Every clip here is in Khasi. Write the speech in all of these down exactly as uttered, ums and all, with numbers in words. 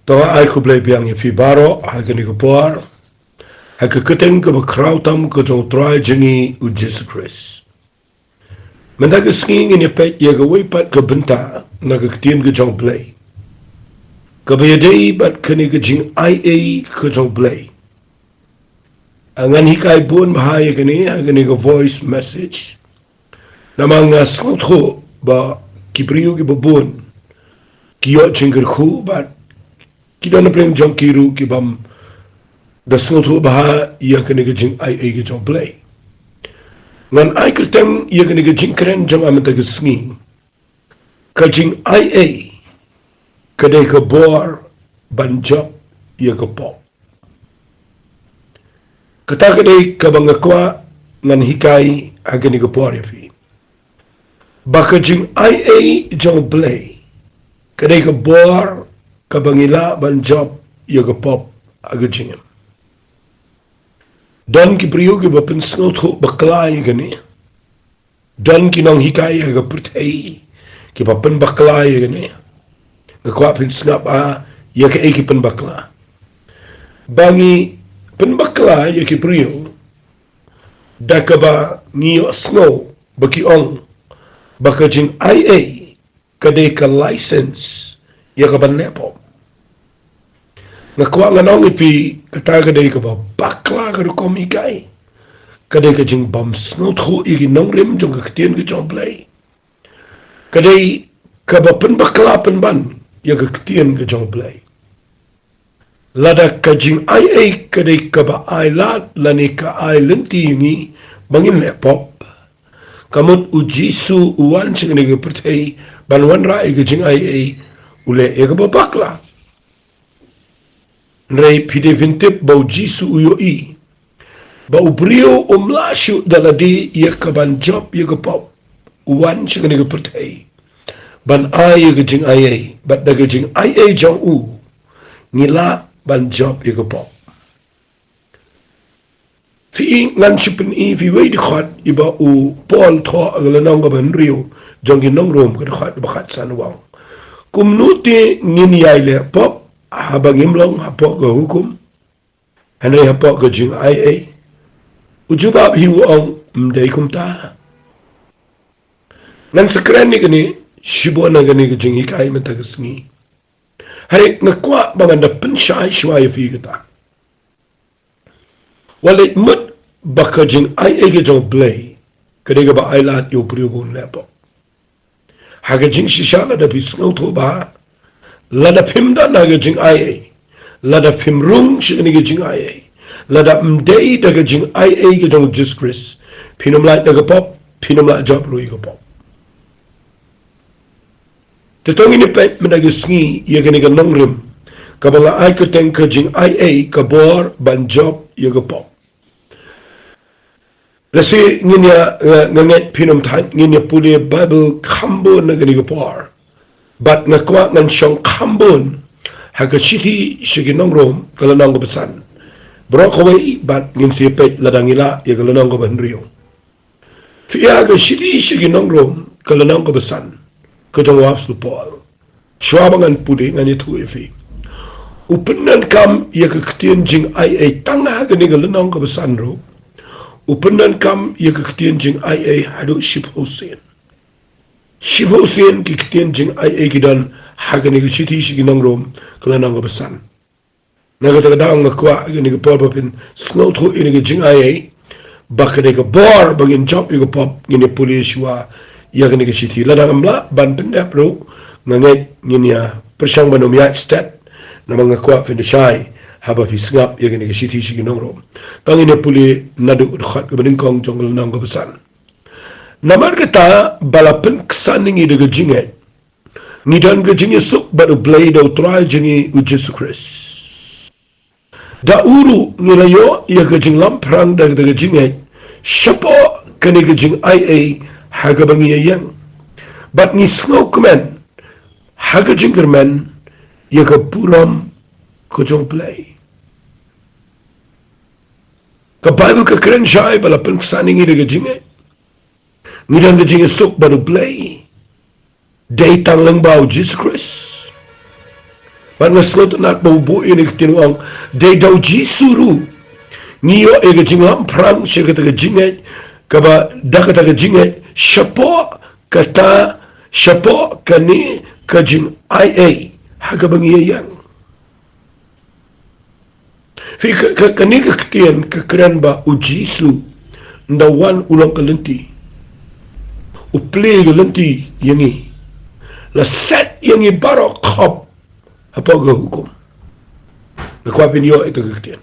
To nga ai khublei biang ïa phi baroh ha kane ka por, ha ka kyrteng kaba khraw tam ka jong u Trai jong ngi u Jisu Khrist. Mynta ka sngi ngin ïa peit ïa kawei pat ka bynta na ka ktien ka jong u Blei, kaba ïadei bad kane ka jingaiei ka jong u Blei. Ngan hikai bun bha ïa kane ha kane ka voice message. Namar nga sngewthuh ba ki briew kiba bun ki ïoh jingkyrkhu bad ki don na pdeng jong ki ruh ki bym da sngewthuh bha ïa kane ka jingaiei ka jong u Blei. Ngan ai kyrteng ïa kane ka jingkren jong nga mynta ka sngi: Ka jingaiei ka dei ka bor ban jop ïa ka pop. Kata ka dei kaba nga kwah ngan hikai ha kane ka por ïa phi, ba ka jingaiei jong u Blei ka dei ka bor kaba ngi lah ban jop ïa ka pop ha ka jingim. Don ki briew kiba pynsngewthuh bakla ïa kane. Don ki nonghikai ha ka pyrthei kiba pynbakla ïa kane. Nga kwah phin sngap ïa kaei ki pynbakla. Ba ngi pynbakla ïa ki briew da kaba ngi ïohsngew ba ki ong ba ka jingaiei ka dei ka license ïa ka ban leh pop. Nga kwah ngan ong ïa phi, kata ka dei kaba bakla ka rukom hikai. Ka dei ka jingbymsngewthuh ïa ki nongrim jong ka ktien ka jong u Blei. Ka dei kaba pynbakla pynban ïa ka ktien ka jong u Blei. Lada ka jingaiei ka dei kaba ai lad lane ka ai lynti ïa ngi ba ngin leh pop, ka mut u Jisu u wan sha kane ka pyrthei ban wanrah ïa ka jingaiei, u leh ïa kaba bakla. Hynrei phi dei phin tip ba u Jisu u ïohi ba u briew um lah shuh da lade ïa ka ban jop ïa ka pop. U wan sha kane ka pyrthei ban ai ïa ka jingaiei, bad da ka jingaiei jong u ngi lah ban jop ïa ka pop. Phi i, ngan shu pyni ïa phi wei dkhot iba u Paul thoh ha ka lynnong kaba hynriew jong ki nong Rom, ka dkhot ba khatsan, u ong: Kumno te ngin ïai leh pop haba ngim long hapoh ka hukum, hynrei hapoh ka jingaiei? U jubab hi u ong: Ym dei kumta. Ngan sa kren ïa kane shibun ha kane ka jinghikai mynta ka sngi. Hynrei nga kwah ba ngan da pynshai shuwa ïa phi kata. Wat leit mut ba ka jingaiei ka jong u Blei ka dei kaba ai lad ïa u briew ba un leh pop. Ha ka jingshisha, lada phi sngewthuh ba lada phim don ha ka jingaiei, lada phim rung sha kane ka jingaiei, lada ym dei da ka jingaiei ka jong u Jisu Khrist, phin ym lait na ka pop, phin ym lah jop ruh ïa ka pop. Te to ngin ïa peit mynta ka sngi ïa kane ka nongrim kaba nga ai kyrteng ka jingaiei, ka bor ban jop ïa ka pop. Lehse ngin ïa, nga, nga ngeit phin ym thait, ngin ïa pule Baibl kham bun ha kane ka por. Bad nga kwah ngan shong kham bun ha ka shithi sha ki nong Rom, ka lynnong kaba san. Baroh kawei, bad ngin sa ïa peit lada ngi lah ïa ka lynnong kaba hynriew. Phi ïa, ka shithi sha ki nong Rom, ka lynnong kaba san, ka jong u apostol Paul. Shuwa ba ngan pule, ngan ïathuh ïa phi. U pyndonkam ïa ka ktien jingaiei tang ha kane ka lynnong kaba san ruh. U pyndonkam ïa ka ktien jingaiei haduh shiphew sien. Shiphew sien ki ktien jingaiei ki don ha kane ka shithi sha ki nong Rom, ka lynnong kaba san. Na kata ka daw nga kwah ha kane ka por ba phin sngewthuh ïa kane ka jingaiei, ba ka dei ka bor ba ngin jop ïa ka pop. Ngin ïa pule shuwa ïa kane ka shithi. Lada ngam lah ban pyndep ruh, nga ngeit ngin ïa pyrshang ban ym ïaid stet, namar nga kwah phin da shai haba phi sngap ïa kane ka shithi sha ki nong Rom. Tang ngin ïa pule naduh ka dkhot kaba nyngkong jong ka lynnong kaba san. Namar kata, ba la pynksan ïa ngi da ka jingngeit, ngi don ka jingïasuk bad U Blei da U Trai jong ngi U Jisu Khrist. Da u ruh ngi la ïoh ïa ka jinglamphrang da ka jingngeit shapoh kane ka jingaiei ha kaba ngi ïeng, bad ngi sngewkmen ha ka jingkyrmen ïa ka burom ka jong U Blei. Ka Baibl ka kren shai ba la pynksan ïa ngi da ka jingngeit. Ngi don ka jingïasuk bad U Blei dei tang lyngba U Jisu Khrist. Bad nga sngewtynnat ba u buh ïa kane ka ktien u ong, dei da u Jisu ruh ngi ïoh ïa ka jinglamphrang sha kata ka jingngeit, kaba da kata ka jingngeit shapoh kata, shapoh kane ka jingaiei ha kaba ngi ïeng. Phi, ka, ka, kane ka ktien ka kren ba u Jisu ynda u wan u long ka lynti, u plie ka lynti ïa ngi, la set ïa ngi baroh khop hapoh ka hukum. Nga kwah phin ïoh ïa ka ktien.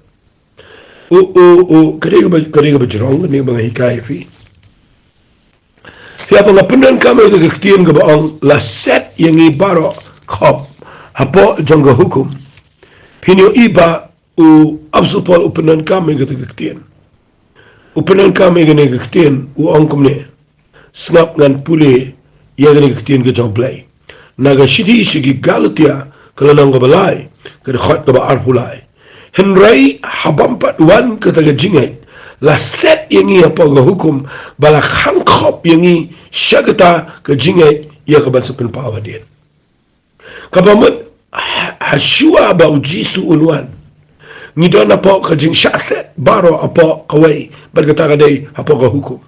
U, u, u, ka dei kaba, ka dei kaba jrong, ka dei kaba nga hikai ïa phi. Ïa ba nga pyndonkam ïa ka ktien kaba ong la set ïa ngi baroh khop hapoh jong ka hukum. Phin ïohi ba u Apostol Paul u pyndonkam ïa ka ktien. U pyndonkam ïa kane ka ktien, u ong kumne. Sngap, ngan pule ïa kane ka ktien ka jong u Blei. Na ka shithi sha ki Galatia, ka lynnong kaba lai, ka dkhot kaba arphew lai. Hynrei ha bym pat wan kata ka jingngeit, la set ïa ngi hapoh ka hukum, ba la khang khop ïa ngi sha kata ka jingngeit ïa ka ban sa pynpaw hadien. Kaba mut ha, ha shuwa ba u Jisu un wan, ngi don hapoh ka jingshah set baroh hapoh kawei, bad kata ka dei hapoh ka hukum.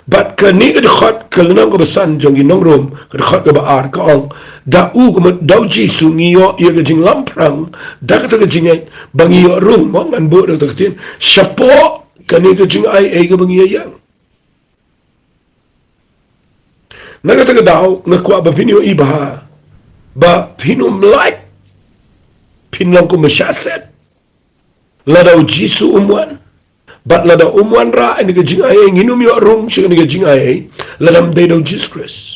Bad kane ka dkhot, ka lynnong kaba san jong ki nong Rom, ka dkhot kaba ar, ka ong, da u, ka mut da u Jisu ngi ïoh ïa ka jinglamphrang da kata ka jingngeit, ba ngi ïoh rung, mo, ngan buh da kata ka ktien, shapoh kane ka jingaiei kaba ngi ïeng. Na kata ka daw nga kwah ba phin ïohi bha ba phin ym lait, phin long kum ba shah set. Lada u Jisu um wan, bad lada um wanrah ïa kane ka jingaiei, ngin ym ïoh rung sha kane ka jingaiei lada ym dei da u Jisu Khrist.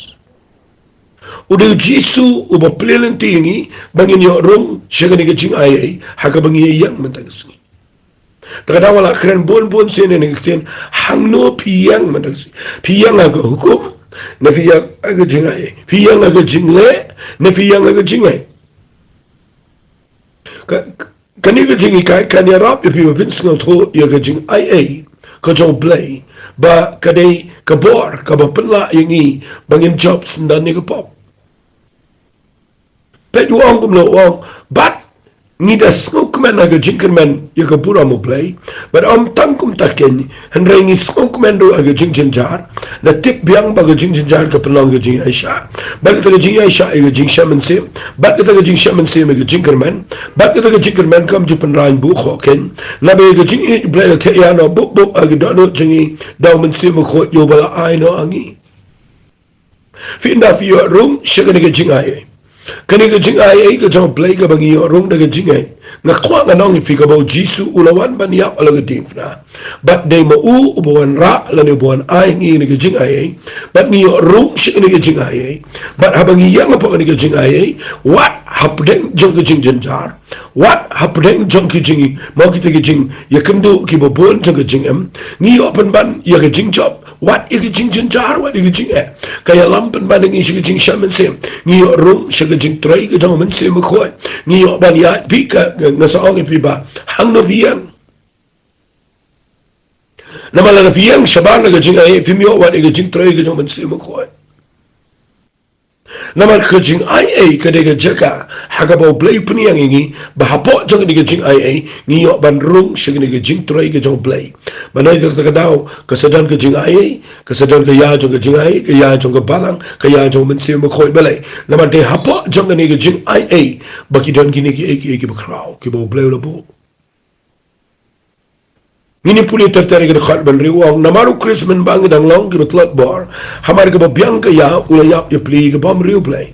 U dei u Jisu uba plie lynti ïa ngi ba ngin ïoh rung sha kane ka jingaiei ha kaba ngi ïeng mynta ka sngi. Te ka daw nga la kren bun bun sien ïa kane ka ktien, hangno phi ïeng mynta ka sngi? Phi ïeng ha ka hukum, ne phi ïeng ha ka jingaiei? Phi ïeng ha ka jingleh, ne phi ïeng ha ka jingngeit? Ka, kane ka jinghikai kan ïarap ïa phi ba phin sngewthuh ïa ka jingaiei ka jong u Blei, ba ka dei ka bor kaba pynlah ïa ngi ba ngin jop syndon ïa ka pop. Peit u ong kumno, u ong, bad ngi da sngewkmen ha ka jingkyrmen ïa ka burom u Blei, bad ym tang kumta keiñ, hynrei ngi sngewkmen ruh ha ka jingjynjar, da tip biang ba ka jingjynjar ka pynlong ka jingïaishah, bad kata ka jingïaishah ïa ka jingshah mynsiem, bad kata ka jingshah mynsiem ïa ka jingkyrmen, bad kata ka jingkyrmen kam ju pynraiñ buh khoh keiñ, naba ïa ka jingïeit u Blei la theh ïa noh buh buh ha ka dohnud jong ngi da u Mynsiem Bakhuid uba la ai noh ha ngi. Phi, ynda phi ïoh rung sha kane ka jingaiei, kane ka jingaiei ka jong u Blei kaba ngi ïoh rung da ka jingngeit, nga kwah ngan ong ïa phi kaba u Jisu u la wan ban ïap ha la ka diengphna, bad dei ma u uba wanrah lane uba wan ai ngi ïa kane ka jingaiei, bad ngi ïoh rung sha kane ka jingaiei, bad haba ngi ïeng hapoh kane ka jingaiei, wat hapdeng jong ka jingjynjar, wat hapdeng jong ki jing, mo, kita ki jingïakynduh kiba bun jong ka jingim, ngi ïoh pynban ïa ka jingjop, wat ïa ka jingjynjar, wat ïa ka jingeh. Ka ïalam pynban ïa ngi sha ka jingshah mynsiem. Ngi ïoh rung sha ka jingtrei ka jong u Mynsiem Bakhuid. Ngi ïoh ban ïaid, phi, ka, nga sa ong ïa phi ba hangno phi ïeng. Namar lada phi ïeng shabar na ka jingaiei, phim ïoh wat ïa ka jingtrei ka jong u Mynsiem Bakhuid. Namar ka jingaiei ka dei ka jaka ha kaba u Blei u pynïeng ïa ngi, ba hapoh jong kane ka jingaiei ngi ïoh ban rung sha kane ka jingtrei ka jong u Blei. Ba na kata ka daw ka sa don ka jingaiei, ka sa don ka ïa jong ka jingaiei, ka ïa jong ka balang, ka ïa jong u Mynsiem Bakhuid balei. Namar dei hapoh jong kane ka jingaiei ba ki don kine kiei kiei kiba khraw kiba u Blei u la buh. Ngin ïa pule ter ter ïa ka dkhot ba hynriew, u ong, namar u Khrist mynba ngi dang long kiba tlot bor, hamar kaba biang ka ïa u la ïap ïapli ïa ka bymriew Blei.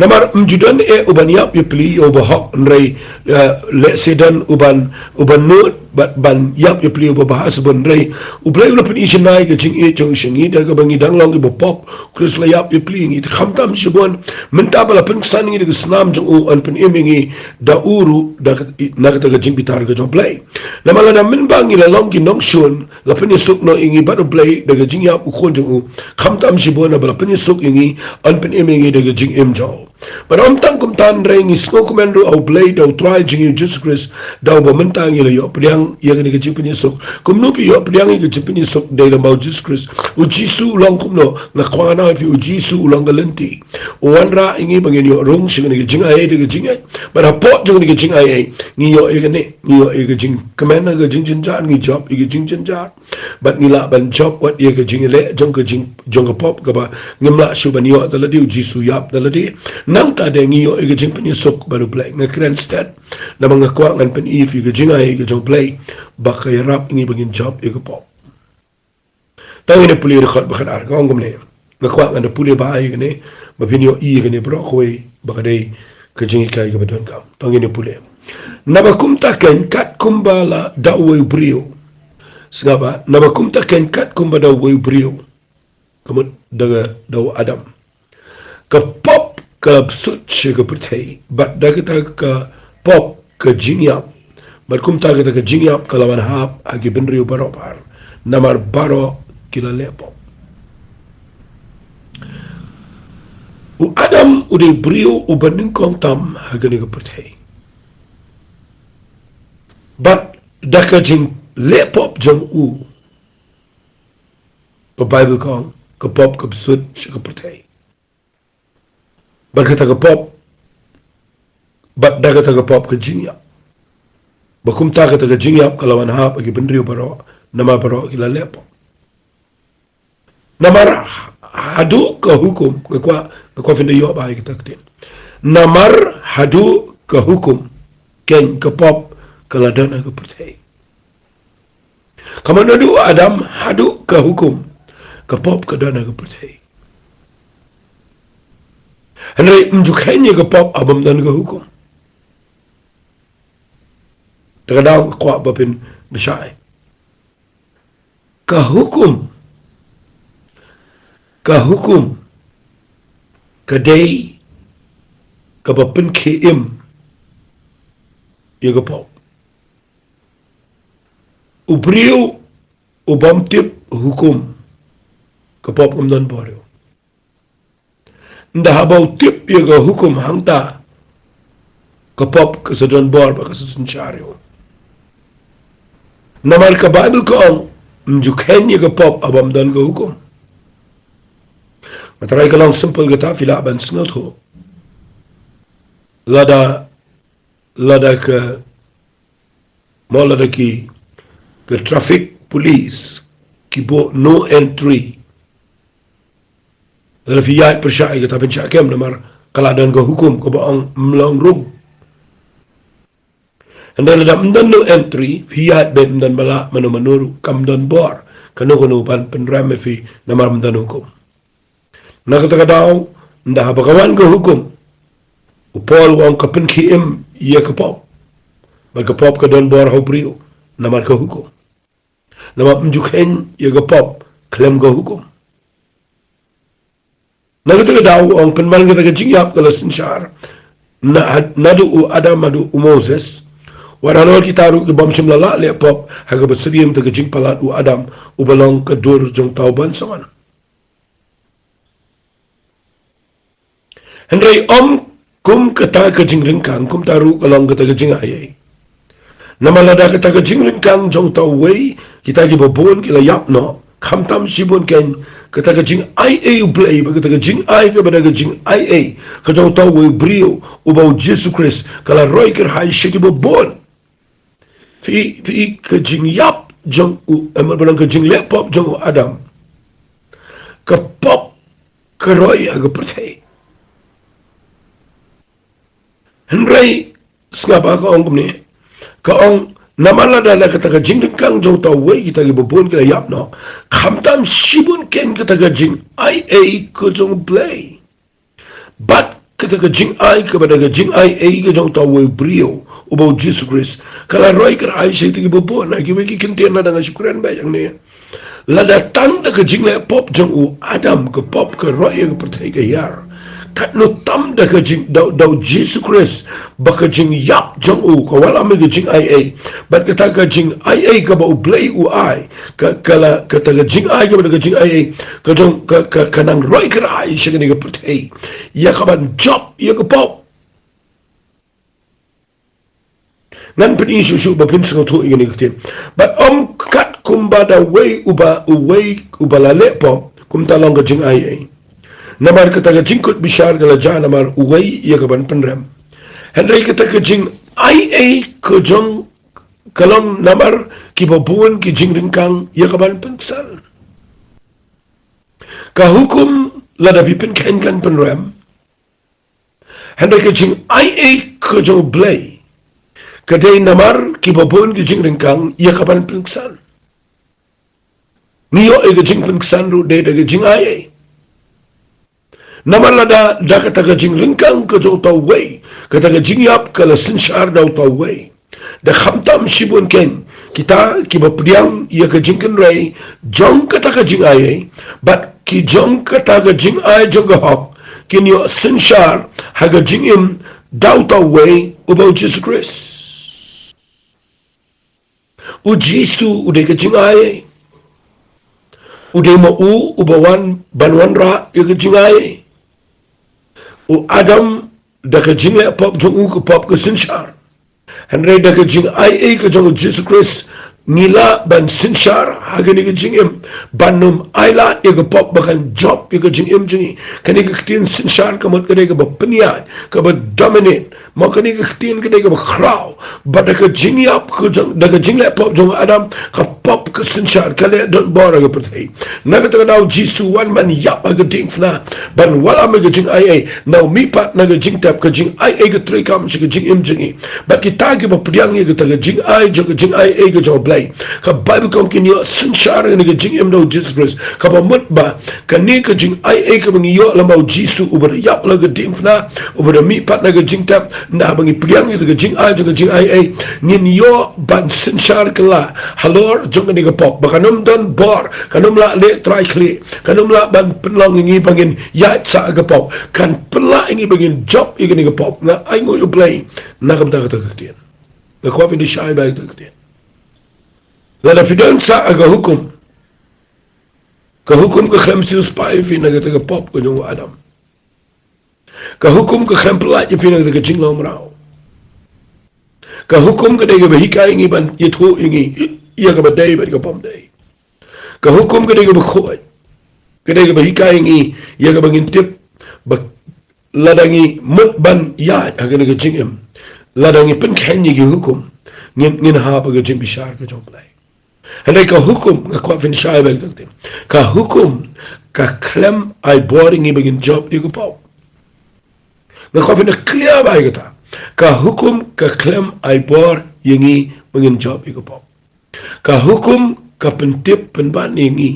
Namar ym ju don eh uban ïap ïapli ïa uba hok, hynrei, eh, lehse don uban, uban nud, bad ban ïap ïapli ïa uba bha shibun, hynrei u Blei u la pyni shynna ïa ka jingïeit jong u sha ngi da kaba ngi dang long kiba pop, u Khrist la ïap ïapli ïa ngi. Te khamtam shibun, mynta ba la pynksan ïa ngi da ka snam jong u, yn pynim ïa ngi da u ruh da ka, na kata ka jingbitar ka jong u Blei. Namar lada mynba ngi la long ki nongshun, la pynïasuk noh ïa ngi bad u Blei da ka jingïap u Khun jong u, khamtam shibun naba la pynïasuk ïa ngi, yn pynim ïa ngi da ka jingim jong u. Bad ym tang kumta, hynrei ngi sngewkmen ruh ha U Blei da U Trai jong ngi U Jisu Khrist, da uba mynta ngi la ïoh pdiang ïa kane ka jingpynïasuk. Kumno phi ïoh pdiang ïa ka jingpynïasuk? Dei lyngba U Jisu Khrist. U Jisu u long kumno? Nga kwah ngan ong ïa phi, U Jisu u long ka lynti. U wanrah ïa ngi ba ngin ïoh rung sha kane ka jingaiei da ka jingngeit. Bad hapoh jong kane ka jingaiei, ngi ïoh ïa kane, ngi ïoh ïa ka jingkmen ha ka jingjynjar, ngi jop ïa ka jingjynjar. Bad ngi lah ban jop wat ïa ka jingleh jong ka jing, jong ka pop kaba ngim lah shuh ban ïoh da lade. U Jisu u ïap da lade. Nangta de ngi ïoh ïa ka jingpynïasuk bad U Blei. Nga kren stet namar nga kwah ngan pyni ïa phi ka jingaiei ka jong U Blei ba ka ïarap ïa ngi ba ngin jop ïa ka pop. To ngin ïa pule dkhot ba khatar, ka ong kumne. Nga kwah ngan da pule bha ïa kane ba phin ïohi ïa kane baroh kawei ba ka dei ka jinghikai kaba donkam. To ngin ïa pule. Naba kumta keiñ, kat kumba la da uwei u briew. Sngap bha, naba kumta keiñ, kat kumba da uwei u briew, ka mut da, da u Adam, ka pop ka la bsut sha ka pyrthei, bad da kata ka pop ka jingïap, bad kumta kata ka jingïap ka la wan hap ha ki bynriew baroh bar, namar baroh ki la leh pop. U Adam u dei u briew uba nyngkong tam ha kane ka pyrthei. Bad da ka jingleh pop jong u, ka Baibl ka ong, ka pop ka bsut sha ka pyrthei. Bad kata ka pop, bad da kata ka pop ka jingïap, bad kumta kata ka jingïap ka la wan hap ha ki bynriew baroh, namar baroh ki la leh pop. Namar haduh ka hukum, nga kwah, nga kwah phin da ïoh bha ïa kata ka ktien. Namar haduh ka hukum keiñ ka pop ka la don ha ka pyrthei. Ka mut naduh u Adam haduh ka hukum, ka pop ka don ha ka pyrthei. Hynrei ym ju kheiñ ïa ka pop haba ym don ka hukum. Te ka daw nga kwah ba phin bishai. Ka hukum, ka hukum ka dei kaba pynkhie im ïa ka pop. U briew u bym tip hukum, ka pop kam don bor ïa u. Ynda haba u tip ïa ka hukum hangta, ka pop ka sa don bor bad ka sa synshar ïa u. Namar ka Baibl ka ong, ym ju kheiñ ïa ka pop haba ym don ka hukum. Nga tharai ka long simple kata, phi lah ban sngewthuh. Lada, lada ka Mo lada ki, ka traffic police ki buh no entry. Lada phi ïaid pyrshah ïa kata phin shah kem namar ka la don ka hukum kaba ong ym long rung. Hynrei lada ym don no entry, phi ïaid beit ym don ba lah mano mano ruh, kam don bor kano kano ban pynrem ïa phi namar ym don hukum. Na kata ka daw, ynda haba ka wan ka hukum, u Paul u ong ka pynkhie im ïa ka pop. Bad ka pop ka don bor ha u briew namar ka hukum. Namar ym ju kheiñ ïa ka pop khlem ka hukum. Na kata ka daw u ong pynban kata ka jingïap ka la synshar na, naduh u Adam haduh u Moses. Wat halor kita ruh ki bym shym la lah leh pop ha kaba syriem da ka jingpalat u Adam uba long ka dur jong uta u ban samon. Hynrei ym kum kata ka jingryngkang, kumta ruh ka long kata ka jingaiei. Namar lada kata ka jingryngkang jong uta uwei, kita kiba bun ki la ïap noh, khamtam shibun keiñ kata ka jingaiei U Blei, bad kata ka jingai kaba da ka jingaiei ka jong uta uwei u briew, uba u Jisu Khrist, ka la roi kyrhai sha kiba bun. Phi, phi, ka jingïap jong u, em, ba long ka jingleh pop jong u Adam, ka pop ka roi ha ka pyrthei. Hynrei sngap bha, ka ong kumne, ka ong, namar lada da kata ka jingryngkang jong uta uwei kita kiba bun ki la ïap noh, khamtam shibun keiñ kata ka jingaiei ka jong U Blei. Bad kata ka jingai kaba da ka jingaiei ka jong uta uwei u briew, uba u Jisu Khrist, ka la roi kyrhai sha kita kiba bun. Ha kiwei ki kyntien lada nga shu kren beit hangne, lada tang da ka jingleh pop jong u Adam ka pop ka roi ha ka pyrthei ka hiar, katno tam da ka jing, da, da u Jisu Khrist ba ka jingïap jong u ka wallam ïa ka jingaiei. Bad kata ka jingaiei kaba U Blei u ai, ka, ka la, kata ka jingai kaba da ka jingaiei, ka jong, ka, ka, ka nang roi kyrhai sha kane ka pyrthei ïa ka ban jop ïa ka pop. Ngan pyni shuh shuh ba phin sngewthuh ïa kane ka ktien. Bad ym kat kumba da uwei uba, uwei uba la leh pop, kumta long ka jingaiei. Namar kata ka jingkut bishar ka la jia namar uwei ïa ka ban pynrem. Hynrei kata ka jingaiei ka jong ka long namar kiba bun ki jingryngkang ïa ka ban pynksan. Ka hukum lada phi pynkheiñ kan pynrem. Hynrei ka jingaiei ka jong U Blei ka dei namar kiba bun ki jingryngkang ïa ka ban pynksan. Ngi ïoh ïa ka jingpynksan ruh dei da ka jingaiei. Namar lada, da kata ka jingryngkang ka jong uta uwei, kata ka jingïap ka la synshar da uta uwei. Da khamtam shibun keiñ kita kiba pdiang ïa ka jingkynrei jong kata ka jingaiei, bad ki jong kata ka jingai jong ka hok, kin ïoh synshar ha ka jingim da uta uwei, uba U Jisu Khrist. U Jisu u dei ka jingaiei. U dei ma u uba wan ban wanrah ïa ka jingaiei. U Adam da ka jingleh pop jong u ka pop ka synshar. Hynrei da ka jingaiei ka jong U Jisu Khrist ngi lah ban synshar ha kane ka jingim, ban ym ailad ïa ka pop ba kan jop ïa ka jingim jong ngi. Kane ka ktien synshar ka mut ka dei kaba pynïaid, kaba dominate. Ma kane ka ktien ka dei kaba khraw. Bad da ka jingïap ka jong, da ka jingleh pop jong Adam, ka pop ka synshar, ka leh donbor ha ka pyrthei. Na kata ka daw U Jisu u wan ban ïap ha ka diengphna, ban wallam ïa ka jingaiei, na u mihpat na ka jingtep, ka jingaiei ka treikam sha ka jingim jong ngi. Bad kita kiba pdiang ïa kata ka jingai jong, ka jingaiei ka jong U Blei, ka Baibl ka ong kin ïoh synshar ïa ka jingim da U Jisu Khrist. Kaba mut ba kane ka jingaiei kaba ngi ïoh lem bad U Jisu uba da ïap ha ka diengphna, uba da mihpat na ka jingtep, naba ngi pdiang ïa ka jingai jong ka jingaiei, ngin ïoh ban synshar kylla halor jong kane ka pop, ba kan ym don bor, kan ym lah leh trai khlieh, kan ym lah ban pynlong ïa ngi ba ngin ïaid sah ka pop, kan pynlah ïa ngi ba ngin jop ïa kane ka pop. Nga ainguh ïa U Blei na ka bynta kata ka ktien. Nga kwah phin da shai bha ïa kata ka ktien. Lada phi don sah ha ka hukum, ka hukum ka khlem siewspah ïa phi na kata ka pop ka jong u Adam. Ka hukum ka khlem pyllait ïa phi na kata ka jinglong mraw. Ka hukum ka dei kaba hikai ïa ngi ban ïathuh ïa ngi ïa kaba dei bad kaba ym dei. Ka hukum ka dei kaba khuid. Ka dei kaba hikai ïa ngi ïa kaba ngin tip ba lada ngi mut ban ïaid ha kane ka jingim, lada ngi pynkheiñ ïa ki hukum, ngin, ngin hap ha ka jingbishar ka jong U Blei. Hynrei ka hukum, nga kwah phin shai bha ïa kata ka ktien. Ka hukum ka khlem ai bor ïa ngi ba ngin jop ïa ka pop. Nga kwah phin da clear bha ïa kata. Ka hukum ka khlem ai bor ïa ngi ba ngin jop ïa ka pop. Ka hukum ka pyntip pynban ïa ngi.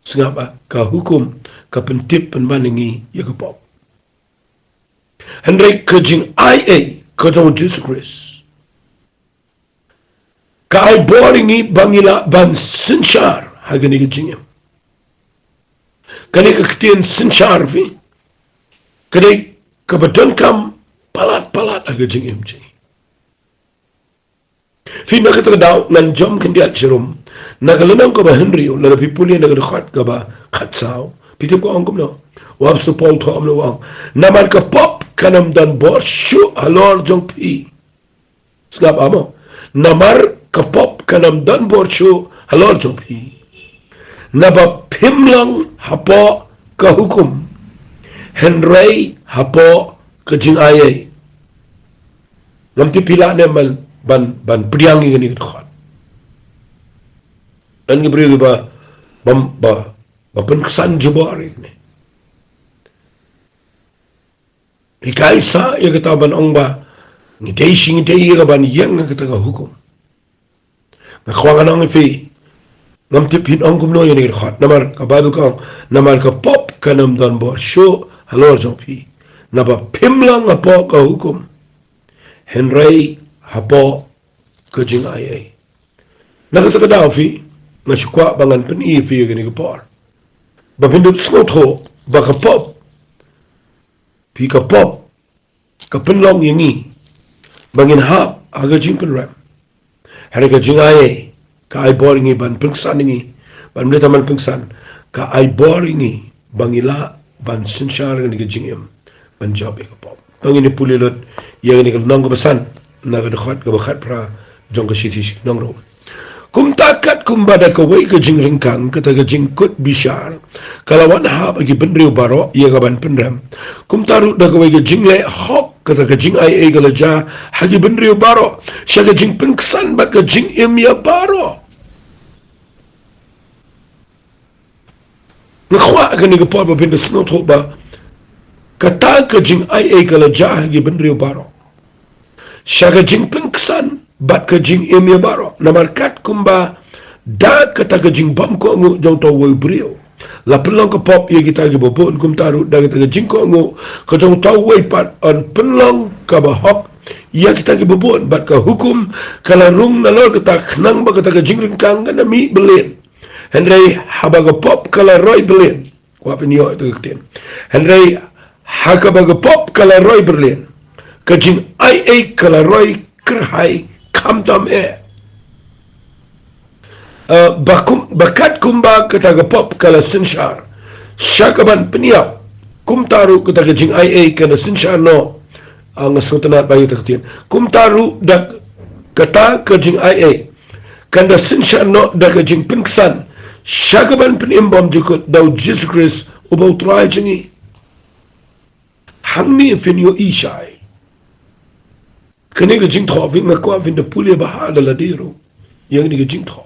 Sngap bha, ka hukum ka pyntip pynban ïa ngi ïa ka pop. Hynrei ka jingaiei ka jong U Jisu Khrist ka ai bor ïa ngi ba ngi lah ban synshar ha kane ka jingim. Kane ka ktien synshar phi, ka dei kaba donkam palat palat ha ka jingim jong ngi. Phi, na kata ka daw ngan jam khyndiat sharum na ka lynnong kaba hynriew, lada phi pule na ka dkhot kaba khatsaw, phi tip ka ong kumno? U Apostol Paul u ong, namar ka pop kan ym don bor shuh halor jong phi. Sngap bha mo. Namar ka pop kan ym don bor shuh halor jong phi, naba phim long hapoh ka hukum, hynrei hapoh ka jingaiei. Ngam tip phi lah ne em ban, ban, ban pdiang ïa kane ka dkhot. Don ki briew kiba, ba, ba, ba pynksan jubor ïa kane. Hikai sa ïa kata ban ong ba ngi dei shi ngi dei ïa ka ban ïeng ha kata ka hukum. Nga kwah ngan ong ïa phi, ngam tip phin ong kumno ïa kane ka dkhot. Namar ka Baibl ka ong, namar ka pop kan ym don bor shuh halor jong phi, naba phim long hapoh ka hukum, hynrei hapoh ka jingaiei. Na kata ka daw phi, nga shu kwah ba ngan pyni ïa phi ïa kane ka por, ba phin dup sngewthuh ba ka pop, phi, ka pop ka pynlong ïa ngi ba ngin hap ha ka jingpynrem. Hynrei ka jingaiei ka ai bor ïa ngi ban pynksan ïa ngi, ban mlien ban pynksan, ka ai bor ïa ngi ba ngi lah ban synshar ïa ngi ka jingim ban jop ïa ka pop. To ngin ïa pule lut ïa kane ka lynnong kaba san na ka dkhot kaba khatphra jong ka shithi Nongrum. Kumta kat kumba da kawei ka jingryngkang kata ka jingkut bishar ka la wan ha ba ki bynriew baroh ïa ka ban pynrem, kumta ruh da kawei ka jingleh hok kata ka jingaiei ka la jia ha ki bynriew baroh sha ka jingpynksan bad ka jingim ïa baroh. Nga kwah kane ka por ba phin da sngewthuh ba kata ka jingaiei ka la jia ha ki bynriew baroh sha ka jingpynksan bad ka jingim ïa baroh. Namar kat kumba da kata ka jingbym kohnguh jong uta uwei u briew la pynlong ka pop ïa kita kiba bun, kumta ruh da kata ka jingkohnguh ka jong uta uwei pat yn pynlong kaba hok ïa kita kiba bun. Bad ka hukum ka la rung nalor kata khnang ba kata ka jingryngkang kan da mih byllien. Hynrei haba ka pop ka la roi byllien. Kwah phin ïoh ïa kata ka ktien. Hynrei ha kaba ka pop ka la roi byllien, ka jingaiei ka la roi kyrhai khamtam eh. Eh, ba kum, ba kat kumba kata ka pop ka la synshar sha ka ban pynïap, kumta ruh kata ka jingaiei ka la synshar noh. Ah, nga sngewtynnat ba ïa kata ka ktien. Kumta ruh da kata ka jingaiei kan da synshar noh da ka jingpynksan sha ka ban pynim bymjukut da u Jisu Khrist uba u Trai jong ngi. Hangne phin ïohi shai. Kane ka jingthoh phin, nga kwah phin da pule bha da lade ruh ïa kane ka jingthoh.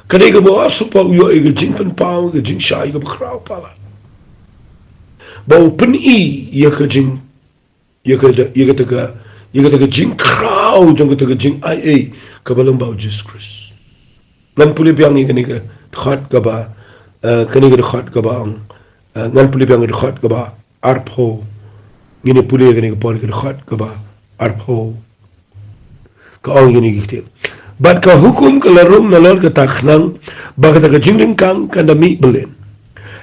Ka dei kaba u Apostol Paul u ïoh ïa ka jingpynpaw, ka jingshai kaba khraw palat, ba u pyni ïa ka jing ïa kata, ïa kata ka, ïa kata ka jingkhraw jong kata ka jingaiei kaba long ba u Jisu Khrist. Ngan pule biang ïa kane ka dkhot kaba, eh, kane ka dkhot kaba ong, eh, ngan pule biang ïa ka dkhot kaba arphew. Ngin ïa pule ïa kane ka por ïa ka dkhot kaba arphew. Ka ong ïa kane ka ktien. Bad ka hukum ka la rung nalor kata khnang ba kata ka jingryngkang kan da mih byllien.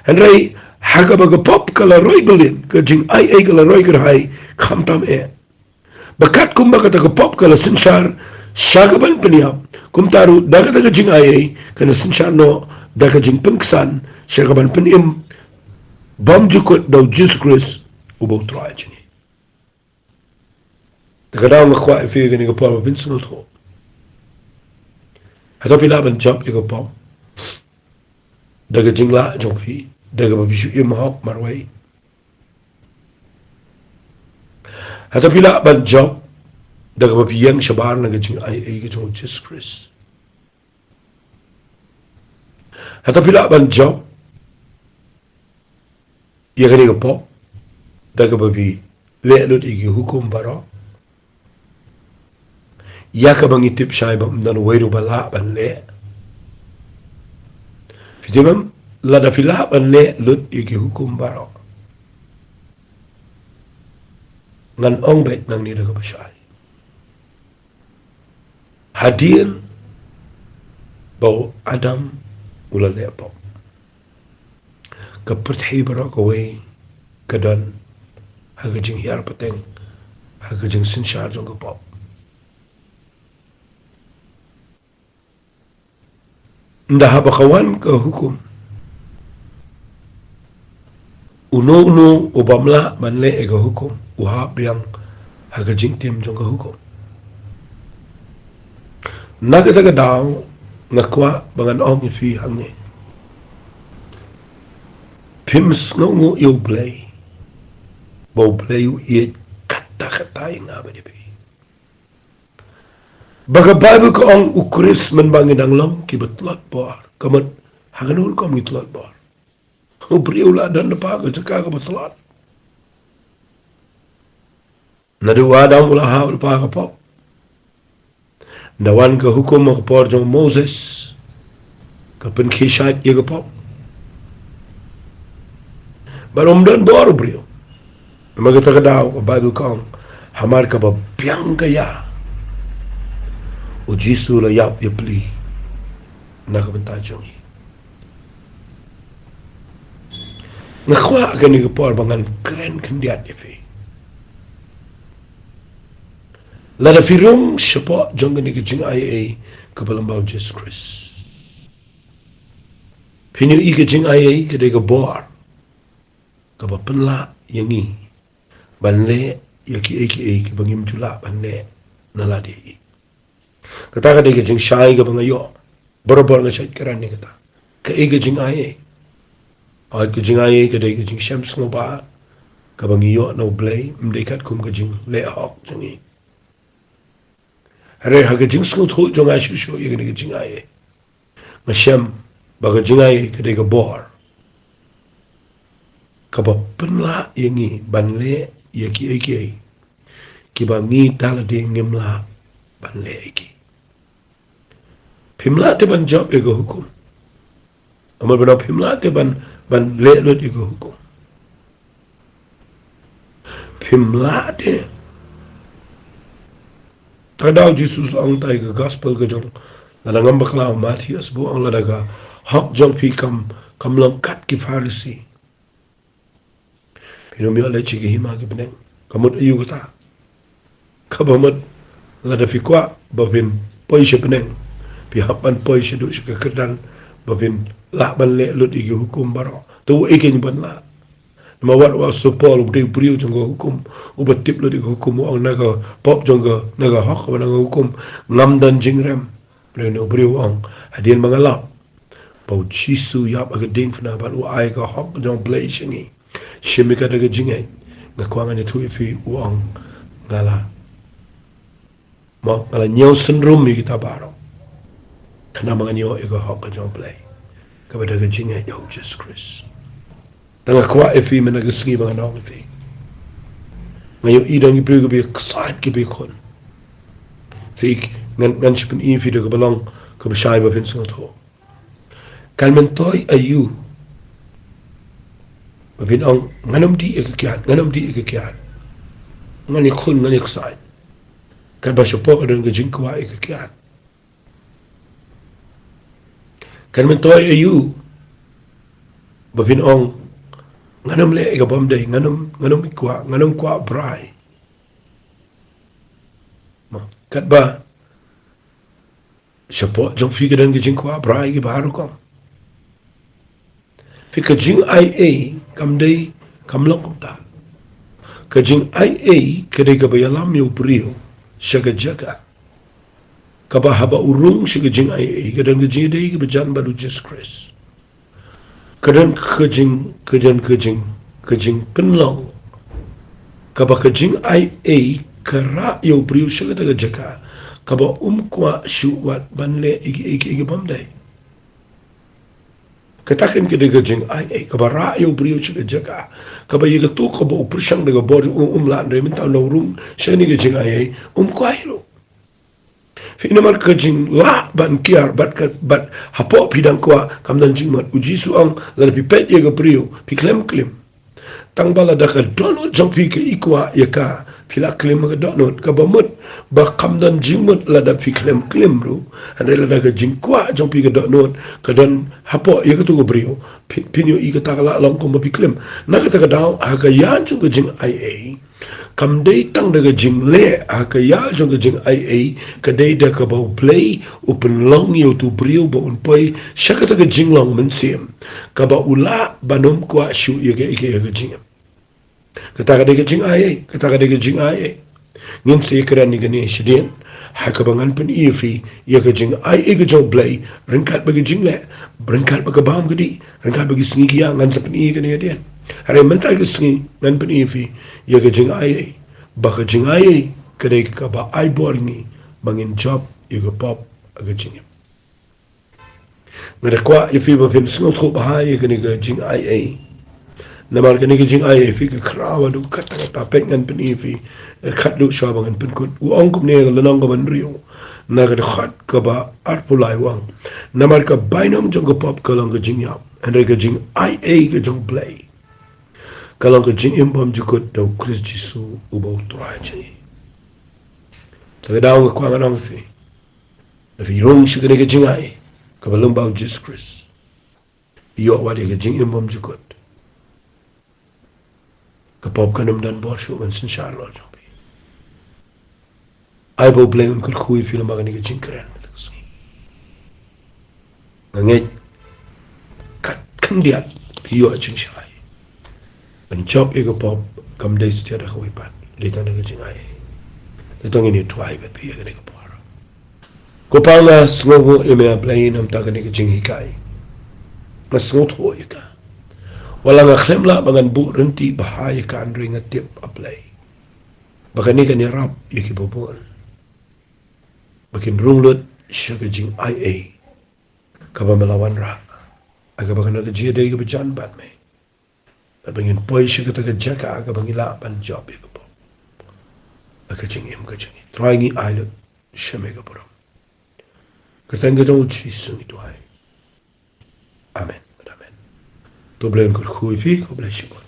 Hynrei ha kaba ka pop ka la roi byllien, ka jingaiei ka la roi kyrhai khamtam eh. Ba kat kumba kata ka pop ka la synshar sha ka ban pynïap, kumta ruh da kata ka jingaiei kan da synshar noh da ka jingpynksan sha ka ban pynim bymjukut da u Jisu Khrist uba u Trai jong ngi. Te ka daw nga kwah ïa phi kane ka por ba phin sngewthuh. Hato phi lah ban jop ïa ka pop da ka jinglah jong phi, da kaba phi shu im hok marwei? Hato phi lah ban jop da kaba phi ïeng shabar na ka jingaiei ka jong u Jisu Khrist? Hato phi lah ban jop ïa kane ka pop da kaba phi leh lut ïa ki hukum baroh, ïa kaba ngi tip shai ba ym don uwei ruh ba lah ban leh? Phi tip em, lada phi lah ban leh lut ïa ki hukum baroh, ngan ong beit nangne da kaba shai. Hadien ba u Adam u la leh pop, ka pyrthei baroh kawei ka don ha ka jinghiar pateng, ha ka jingsynshar jong ka pop. Ynda haba ka wan ka hukum, uno uno u bym lah ban leh ïa ka hukum u hap biang ha ka jingtim jong ka hukum. Na kata ka daw nga kwah ba ngan ong ïa phi hangne, phim sngewnguh ïa U Blei ba U Blei u ïeit katta katta ïa nga bad ïa phi. Ba ka Baibl ka ong u Khrist mynba ngi dang long kiba tlot bor. Ka mut ha kano ka rukom ngi tlot bor? U briew u la don lypa ka jaka kaba tlot. Naduh u Adam u la hap lypa ka pop. Ynda wan ka hukum ha ka por jong u Moses, ka pynkhie shait ïa ka pop. Bad ym don bor u briew. Namar kata ka daw ka Baibl ka ong, hamar kaba biang ka ïa, u Jisu u la ïap ïapli na ka bynta jong ngi. Nga kwah kane ka por ba ngan kren khyndiat ïa phi. Lada phi rung shapoh jong kane ka jingaiei kaba lyngba u Jisu Khrist, phin ïohi ka jingaiei ka dei ka bor kaba pynlah ïa ngi ban leh ïa kiei kiei kiba ngim ju lah ban leh na lade. Kata ka dei ka jingshai kaba nga ïoh. Barabor nga shait kren ïa kata. Kaei ka jingaiei? Oi, ka jingaiei ka dei ka jingshem sngewbha kaba ngi ïoh na U Blei, ym dei katkum ka jingleh hok jong ngi. Hynrei ha ka jingsngewthuh jong nga shuh shuh ïa kane ka jingaiei, nga shem ba ka jingaiei ka dei ka bor kaba pynlah ïa ngi ban leh ïa kiei kiei kiba ngi da lade ngim lah ban leh ïa ki. Phim lah te ban jop ïa ka hukum. Namar ba phim lah te ban, ban leh lut ïa ka hukum. Phim lah te. Te da u Jisu u ong ha ka gospel ka jong, lada ngam bakla, u Mathaios u ong, lada ka hok jong phi kam, kam long kat ki Pharisi, phin ym ïoh leit sha ki hima ki bneng. Ka mut aïu kata? Kaba mut, lada phi kwah ba phin poi sha bneng, phi hap ban poi shaduh sha ka kyrdan ba phin lah ban leh lut ïa ki hukum baroh. Te uei kein ban lah? Namar wat, wat u Paul, u dei u briew jong ka hukum, uba tip lut ïa ka hukum, u ong na ka pop jong ka, na ka hok bad na ka hukum, ngam don jingrem. Briew na u briew u ong, hadien ba nga lap ba u Jisu u ïap ha ka diengphna bad u ai ka hok jong U Blei sha ngi, shim ïa kata ka jingngeit, nga kwah ngan ïathuh ïa phi, u ong, nga la, mo, nga la ñiew synrum ïa kita baroh, khnang ba ngan ïoh ïa ka hok ka jong U Blei, kaba da ka jingngeit ïa u Jisu Khrist. Te nga kwah ïa phi mynta ka sngi ba ngan ong ïa phi, nga ïohi don ki briew kiba ïaksaid, kiba ïakhun. Phi, ngan, ngan sa pyni ïa phi da kaba long kaba shai ba phin sngewthuh. Kan myntoi aïu ba phin ong, ngan ym dih ïa ka kiad, ngan ym dih ïa ka kiad, ngan ïakhun, ngan ïaksaid, katba shapoh ka don ka jingkwah ïa ka kiad? Kan myntoi aïu ba phin ong, ngan ym leh ïa ka bymdei, ngan ym, ngan ym kwah, ngan ym kwah brai? Mo, katba shapoh jong phi ka don ka jingkwah brai kiba har rukom. Phi, ka jingaiei kam dei, kam long kumta. Ka jingaiei ka dei kaba ïalam ïa u briew sha ka jaka kaba haba u rung sha ka jingaiei, ka don ka jingïadei kaba jan bad u Jisu Khrist. Ka don ka jing, ka don ka jing, ka jingpynlong kaba ka jingaiei ka rah ïa u briew sha kata ka jaka kaba um kwah shuh wat ban leh ïa ki, ïa ki, ïa ki bymdei. Kata kein ka dei ka jingaiei kaba rah ïa u briew sha ka jaka kaba ïa kato kaba u pyrshang da ka bor, um, um lah, hynrei mynta u la rung sha kane ka jingaiei, um kwah ruh. Phi, namar ka jinglah ban kiar bad ka, bad hapoh phi dang kwah kam don jingmut. U Jisu u ong, lada phi peit ïa ka briew, phi khlem klim, tang ba lada ka dohnud jong phi ka i kwah ïa ka, phi la klim ha ka dohnud. Kaba mut ba kam don jingmut lada phi khlem klim ruh, hynrei lada ka jingkwah jong phi, ka dohnud ka don hapoh ïa kato ka briew, phi, phin ïohi kata ka la long kumba phi klim. Na kata ka daw, ha ka ïa jong ka jingaiei, kam dei tang da ka jingleh ha ka ïa jong ka jingaiei, ka dei da kaba U Blei u pynlong ïa uto u briew ba un poi sha kata ka jinglong mynsiem kaba u lah ban ym kwah shuh ïa ka, ïa ka, ïa ka jingim. Kata ka dei ka jingaiei, kata ka dei ka jingaiei. Ngin sa ïakren ïa kane shadien, ha kaba ngan pyni ïa phi ïa ka jingaiei ka jong U Blei ryngkat bad ka jingleh, ryngkat bad ka bam ka dih, ryngkat bad ki sngi ki ïa, ngan sa pyni ïa kane hadien. Hynrei mynta ka sngi ngan pyni ïa phi ïa ka jingaiei, ba ka jingaiei ka dei kaba ai bor ïa ngi ba ngin jop ïa ka pop ha ka jingim. Nga da kwah ïa phi ba phin sngewthuh bha ïa kane ka jingaiei. Namar kane ka jingaiei, phi, ka khraw haduh katta katta. Peit, ngan pyni ïa phi, eh, khatduh shuwa ba ngan pynkut. U ong kumne ha ka lynnong kaba hynriew, na ka dkhot kaba arphew lai, u ong, namar ka bainong jong ka pop ka long ka jingïap, hynrei ka jingaiei ka jong U Blei ka long ka jingim bymjukut da U Khrist Jisu uba U Trai jong ngi. Te ka daw nga kwah ngan ong ïa phi, lada phi rung sha kane ka jingaiei kaba lyngba u Jisu Khrist, ïoh wat ïa ka jingim bymjukut, ka pop kan ym don bor shuh ban synshar halor jong phi. Ai ba U Blei un kyrkhu ïa phi lem bad kane ka jingkren mynta ka sngi. Nga ngeit kat khyndiat phi ïoh jingshai. Ban jop ïa ka pop kam dei satia da kawei pat, dei tang da ka jingai. Dei tang ïa kane, duwai bad phi ïa kane ka por. Ko Pa, nga sngewbha ïa me A Blei namar kane ka jinghikai. Nga sngewthuh ïa ka. Wat la nga khlem lah ba ngan buh rynti bha ïa ka, hynrei nga tip A Blei ba kane kan ïarap ïa ki babun ba kin rung lut sha ka jingaiei kaba me la wanrah, ha kaba kane ka jingïadei kaba jan bad me. Bad ba ngin poi sha kata ka jaka ha kaba ngi lah ban jop ïa ka pop ha ka jingim ka jong ngi. Trai, ngi ai lut sha me ka burom. Kyrteng ka jong U Jisu ngi duwai. Amen. Amen. To U Blei un kyrkhu ïa phi, khublei shibun.